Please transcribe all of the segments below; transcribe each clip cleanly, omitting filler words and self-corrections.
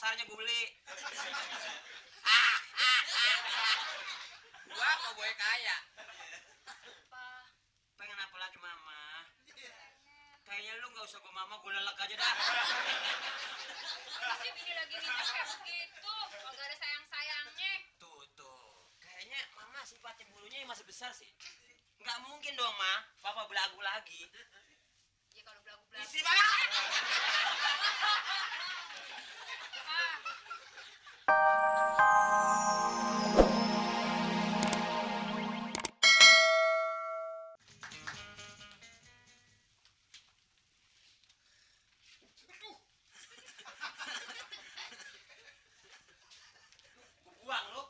pasarnya gue beli. Gua koboi kaya. Pa, Pengen apa lagi mama? Kayaknya lu nggak usah gue mama, gue lelek aja dah. pasti bini lagi nginep kayak begitu. Kagak ada sayang-sayangnya. Tuh. Kayaknya mama sifatnya bulunya yang masih besar sih. Nggak mungkin dong ma, papa belagu lagi. Ya kalau belagu-belagu. Istri mama. Buang lu.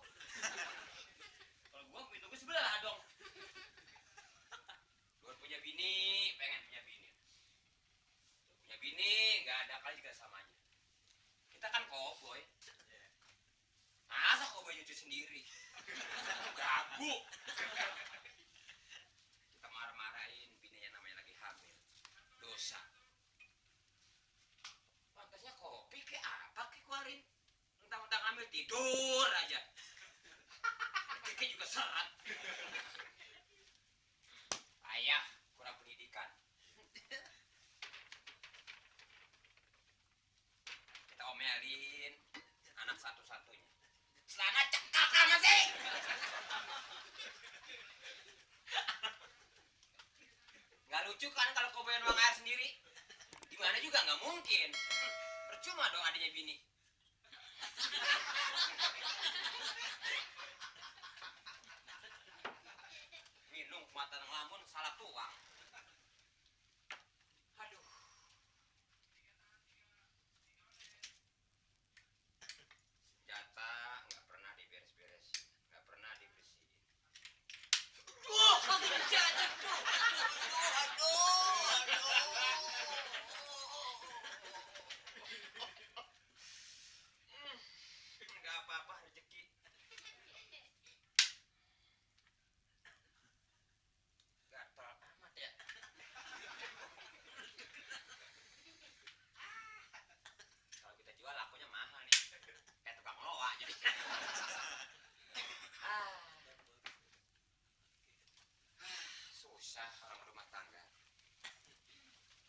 Kalau gua pintu gue sebelah dong. Gua punya bini, pengen punya bini. Punya bini nggak ada kali juga samanya. Kita kan koboi. Masa koboi nyuci sendiri? Gagu. Kita marah-marahin bininya namanya lagi hamil. Dosa. Pantasnya kopi ke apa ke keluarin? Mentang-mentang hamil tidur aja. Kiki juga serat. Ayah kurang pendidikan. Kita omelin anak satu-satunya. Selana cekak kan masih. Nggak lucu kan kalau koboyan uang air sendiri? Dimana juga nggak mungkin. Percuma dong adanya bini. Minum mata ngelamun salah tuang. Aduh. Senjata nggak pernah diberes-beresin, nggak pernah dibersihin. Kaki senjata tuh. Nggak apa-apa rezeki. Gatal amat ya. Kalau kita jual lakunya mahal nih. Kayak tukang loa jadi. Susah orang rumah tangga.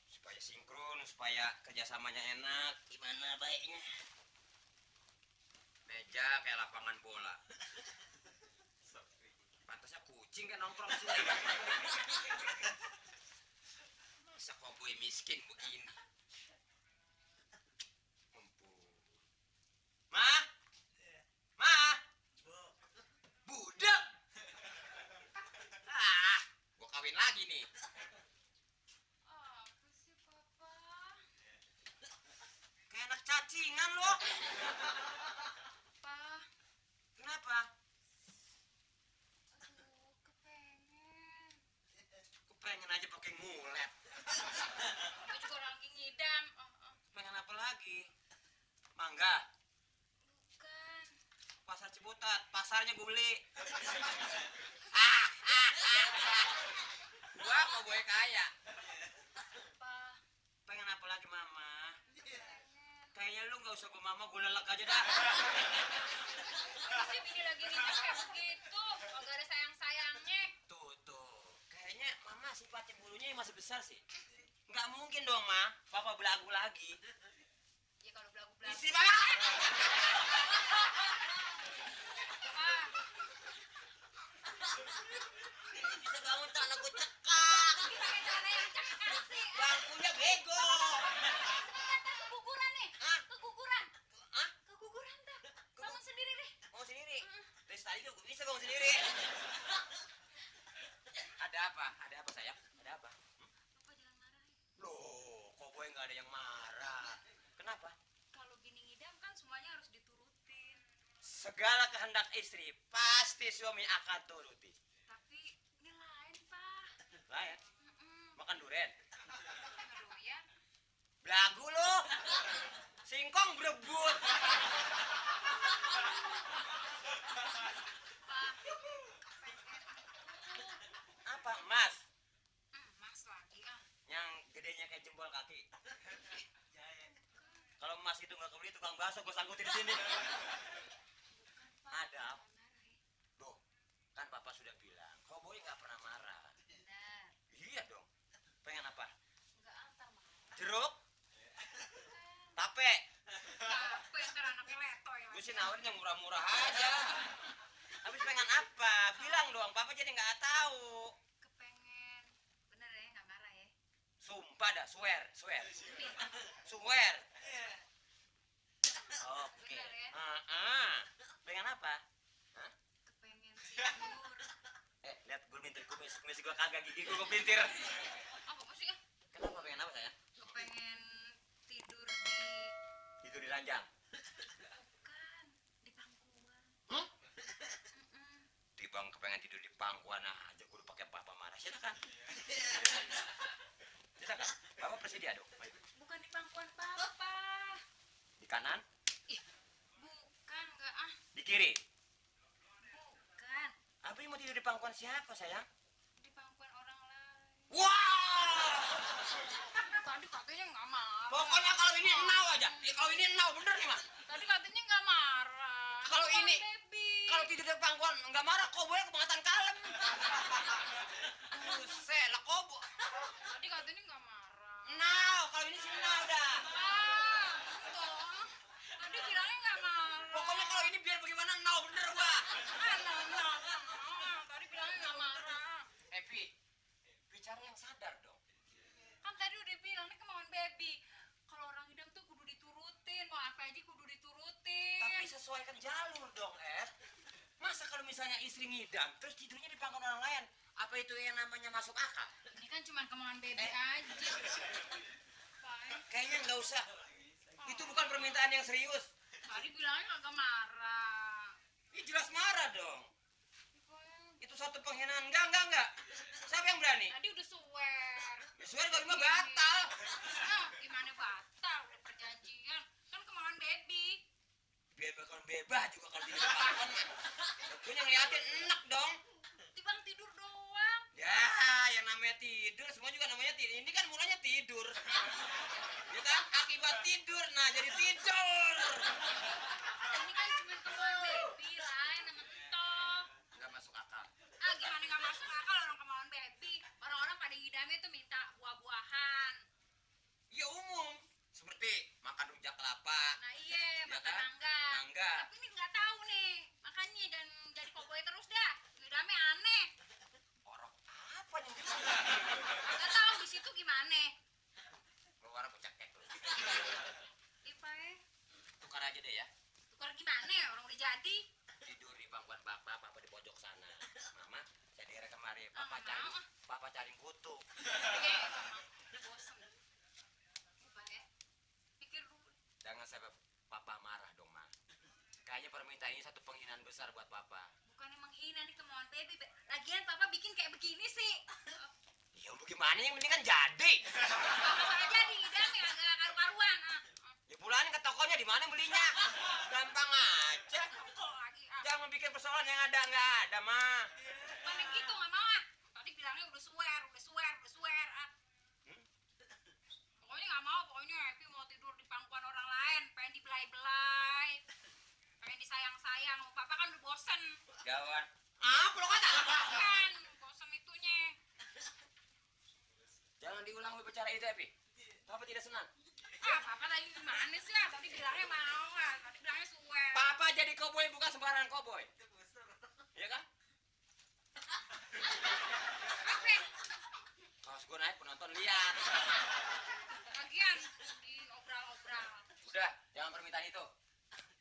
Supaya sinkron, supaya kerjasamanya enak. Gimana baiknya? Meja kayak lapangan bola. Pantasnya kucing kan nongkrong di sini. Masa koboi miskin begini? Ma? Ma? Budak? Gua kawin lagi nih. Apa sih, Papa? Kayak anak cacingan lo. Pa, Kenapa? aduh, kepengen. Kepengen aja pakai ngulet. Gue juga lagi ngidam. Pengen apa lagi? Mangga, Bukan. pasar Ciputat, pasarnya gue beli. Gua koboi kaya. Pa, Pengen apa lagi mama? pengen. Kayaknya lu nggak usah gue mama, gue lelek aja dah. Pasti bini lagi nginep kayak begitu. Kagak ada sayang-sayangnya. Tuh. Kayaknya mama sifatnya bulunya yang masih besar sih. Nggak mungkin dong ma, papa belagu lagi. Ya kalau belagu-belagu. Istri mama. Bisa bangun tak anak gue cekak. Ini pakai cara yang cekak sih. Bangkunya bego. Sebentar, keguguran nih. Hah? Keguguran. Hah? Keguguran dah. Bangun sendiri deh. Bangun sendiri. Dari tadi gue bisa bangun sendiri. Ada apa? Ada apa sayang? Ada apa? Papa jangan marah. Loh, kok gue nggak ada yang marah? Kenapa? Kalau bini ngidam kan semuanya harus diturutin. Segala kehendak istri pasti suami akan turuti. Tapi ini lain, Pak. Lain, makan durian. Aduh ya. Belagu lo. Singkong berebut. Pak. Apa? Emas. Mas lagi ah. Yang gedenya kayak jempol kaki. Kalau Mas itu nggak kebeli tukang bakso, gue sangkutin di sini. Ada. Loh, kan Papa sudah bilang, koboi nggak pernah marah. Benar. Iya dong. Pengen apa? Enggak antar marah. Jeruk? Tape? Apa yang ntar anaknya letoy Gue lagi. sih nawarin yang murah-murah aja. Habis pengen apa? Bilang dong, Papa jadi nggak tahu. Kepengen. Bener ya, nggak marah ya. Sumpah dah, swear. Oke. Bener ya? Pengen apa? Hah? Kepengen tidur. Lihat gue mintir kumis gue kagak gigi gue pintir. Apa sih ya? Kenapa pengen apa sayang? Kepengen tidur Tidur di ranjang. bukan di pangkuan. Hah? Mm-mm. Di bang kepengen tidur di pangkuan aja gue udah pakai Papa marah. Silakan. Silakan. Bapak bersedia dong. Bukan di pangkuan papa. Di kanan, Ih, bukan enggak ah. di kiri. Bukan Apa yang mau tidur di pangkuan siapa sayang? di pangkuan orang lain. Wah! Tadi katanya nggak marah. Pokoknya kalau ini enau aja. Kalau ini enau bener nih, Mas. Tadi katanya nggak marah. Kalau Bukan, ini- baby. Kalau tidur di pangkuan nggak marah, koboi kebangetan kalem. Buset, lah kobo. Tadi katanya nggak marah. Enau, kalau ini sih enau dah. Ah, toh. Tadi bilangnya nggak marah. Pokoknya kalau ini biar bagaimana enau bener gua. Tadi bilangnya nggak marah. Epi, bicara yang sadar dong. Kan tadi udah bilang ini kemauan baby. Kalau orang hidang tuh kudu diturutin. Mau apa aja kudu diturutin. Tapi sesuaikan jalur dong, Ed. Masa kalau misalnya istri ngidam, terus tidurnya di pangkuan orang lain, apa itu yang namanya masuk akal? Ini kan cuma kemauan baby aja. Baik. Kayaknya nggak usah. Itu bukan permintaan yang serius. Tadi bilangnya kagak marah. Ini jelas marah dong. Baik. Itu satu penghinaan. Enggak. Siapa yang berani? Tadi udah swear. Ya, suara kalau mah batal. Ah, gimana batal? Udah perjanjian. Kan kemauan baby. Biar bakal bebas juga kalau tidur di pangkuan. Gue yang ngeliatin enak dong. Tibang tidur doang. Ya, yang namanya tidur, semua juga namanya tidur. Ini kan mulanya tidur. Ya kan? Akibat tidur, nah jadi tidur. Ini kan cuma kemauan baby lain sama toh. Nggak masuk akal. Ah, gimana nggak masuk akal orang kemauan baby? Orang-orang pada ngidamnya tuh minta buah-buahan. Ya umum. Seperti makan rujak kelapa. Nah iya, Ya makan kan? mangga. Mangga. Tapi ini nggak tahu nih, makanya dan jadi koboi terus dah. Ngidamnya aneh. Orang apa yang gitu? Nggak tahu di situ gimana. Keluar aku cek dulu. Ipai, Tukar aja deh ya. tukar gimana ya? Orang udah jadi. Tidur di pangkuan bapak di pojok sana. Mama, saya daerah kemari. Ah, mau. Papa cari kutu. Oke, udah bosan. Ipai, pikir dulu. Jangan sampai papa marah dong, Ma. Kayaknya permintaan ini satu penghinaan besar buat papa. Bukan emang hina nih kemauan baby. Lagian papa bikin kayak begini sih. Ya bagaimana yang penting kan jadi. Masalah jadi hidam ya agak karu-karuan. Ya pulangin ke tokonya di mana belinya. Gampang aja. Kok lagi ah. Jangan bikin persoalan yang ada nggak ada, Ma. Mana gitu nggak mau ah. Tadi bilangnya udah swear ah. Pokoknya nggak mau, pokoknya Happy mau tidur di pangkuan orang lain, pengen dibelai-belai, pengen disayang-sayang. Papa kan udah bosen, Gawat. Apa lo kata? kan bosen itunya. Jangan diulang bicara itu, Epi. Papa tidak senang. Ah, papa tadi gimana sih ah? Tadi bilangnya mau ah, tadi bilangnya swear. Papa jadi koboi bukan sembarangan koboi. Iya kan? Apa? Kaos gue naik penonton lihat. Lagian di obral-obral. Udah, jangan permintaan itu.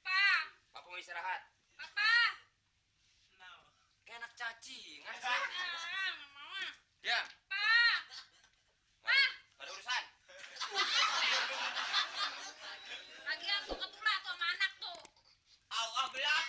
Pa, Papa mau istirahat. papa. Kayak anak cacingan sih. Ah, nggak mau ah. Diam. Pa, Ada urusan. lagian tuh ketula tuh sama anak tuh. Au, belak.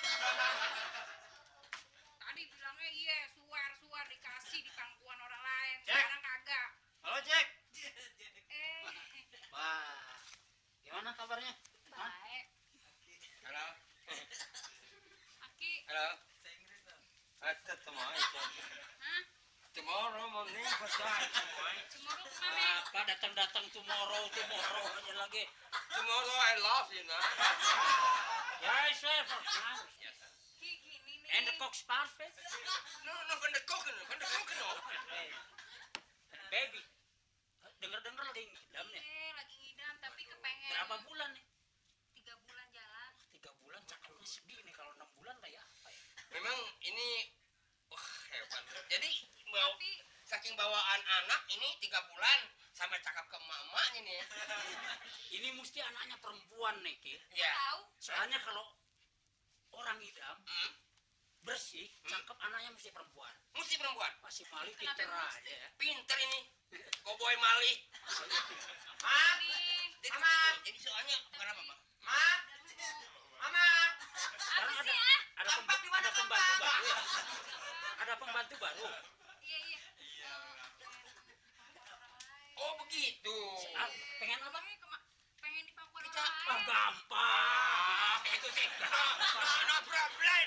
datang tomorrow aja lagi. Tomorrow I love you, nah. Yes, sir. Yes. Gini nih. And the cook's perfect. No, van de koken, no. Hey, baby, dengar lagi ngidam nih. Lagi ngidam tapi kepengen. Berapa bulan nih? 3 bulan jalan. 3 bulan cakepnya segini. Kalau 6 bulan kayak apa ya? Memang ini wah hebat. Jadi mau Tapi saking bawaan anak ini 3 bulan sampai cakap ke emak-emaknya nih ya. Ini mesti anaknya perempuan nih, Ki. Ya. tahu Soalnya kalau orang ngidam Hmm, bersih, cakep anaknya mesti perempuan. mesti perempuan. Masih Mali Kenapa pinter mesti? aja ya. Pinter ini. Cowboy Mali. nih. Jadi begini, jadi soalnya bukan apa, Bang. Sekarang Apa sih ah? ada pembantu baru. Ada pembantu baru. Iya iya. Oh, begitu. Ah, pengen apa? Pengen di pangkuan Kita- orang Ah, lain. gampang. Itu sih. No problem.